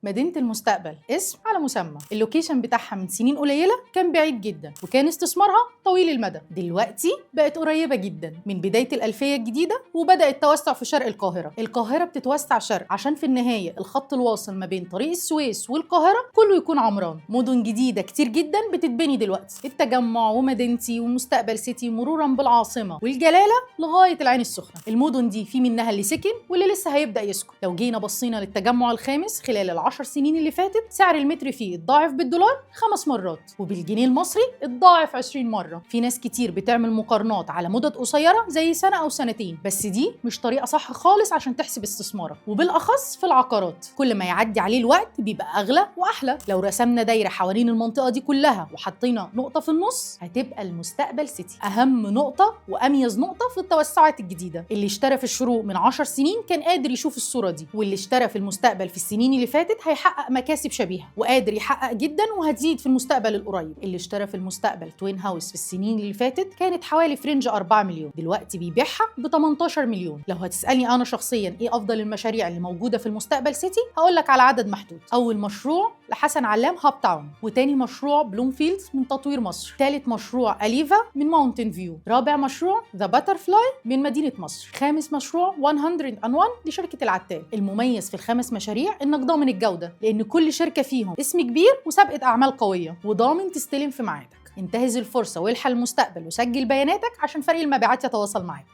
مدينة المستقبل اسم على مسمى. ال location بتاعها من سنين قليلة كان بعيد جدا، وكان استثمارها طويل المدى. دلوقتي بقت قريبة جدا من بداية الألفية الجديدة، وبدأ التوسع في شرق القاهرة. القاهرة بتتوسع شرق عشان في النهاية الخط الواصل ما بين طريق السويس والقاهرة كله يكون عمران. مدن جديدة كتير جدا بتتبني دلوقتي، التجمع ومدينتي ومستقبل سيتي، مرورا بالعاصمة والجلالة لغاية العين السخنة. المدن دي في منها اللي سكن واللي لسه هيبدأ يسكن. لو جينا بصينا للتجمع الخامس خلال ال10 سنين اللي فاتت، سعر المتر فيه اتضاعف بالدولار 5 مرات، وبالجنيه المصري اتضاعف 20 مرة. في ناس كتير بتعمل مقارنات على مدد قصيرة زي سنة أو سنتين، بس دي مش طريقة صح خالص عشان تحسب استثمارك، وبالأخص في العقارات. كل ما يعدي عليه الوقت بيبقى أغلى وأحلى. لو رسمنا دايرة حوالين المنطقة دي كلها وحطينا نقطة في النص، هتبقى المستقبل سيتي، أهم نقطة وأميز نقطة في التوسعات الجديدة. اللي اشترى في الشروق من 10 سنين كان قادر يشوف الصورة دي، واللي اشترى في المستقبل في السنين اللي فاتت هيحقق مكاسب شبيهة وقادر يحقق جدا وهتزيد في المستقبل القريب. اللي اشترى في المستقبل twin house في السنين اللي فاتت كانت حوالي في range 4 مليون، دلوقتي بيبيعها ب 18 مليون. لو هتسألني أنا شخصيا إيه أفضل المشاريع اللي موجودة في المستقبل سيتي، هقول لك على عدد محدود. أول مشروع لحسن علام هاب تاون، وتاني مشروع بلومفيلدز من تطوير مصر، تالت مشروع أليفا من ماونتن فيو، رابع مشروع ذا باترفلاي من مدينة مصر، خامس مشروع 101 لشركة العتال. المميز في الخمس مشاريع إنك ضامن الجودة، لأن كل شركة فيهم اسم كبير وسابقة أعمال قوية، وضامن تستلم في ميعادك. انتهز الفرصة والحق المستقبل وسجل بياناتك عشان فريق المبيعات يتواصل معاك.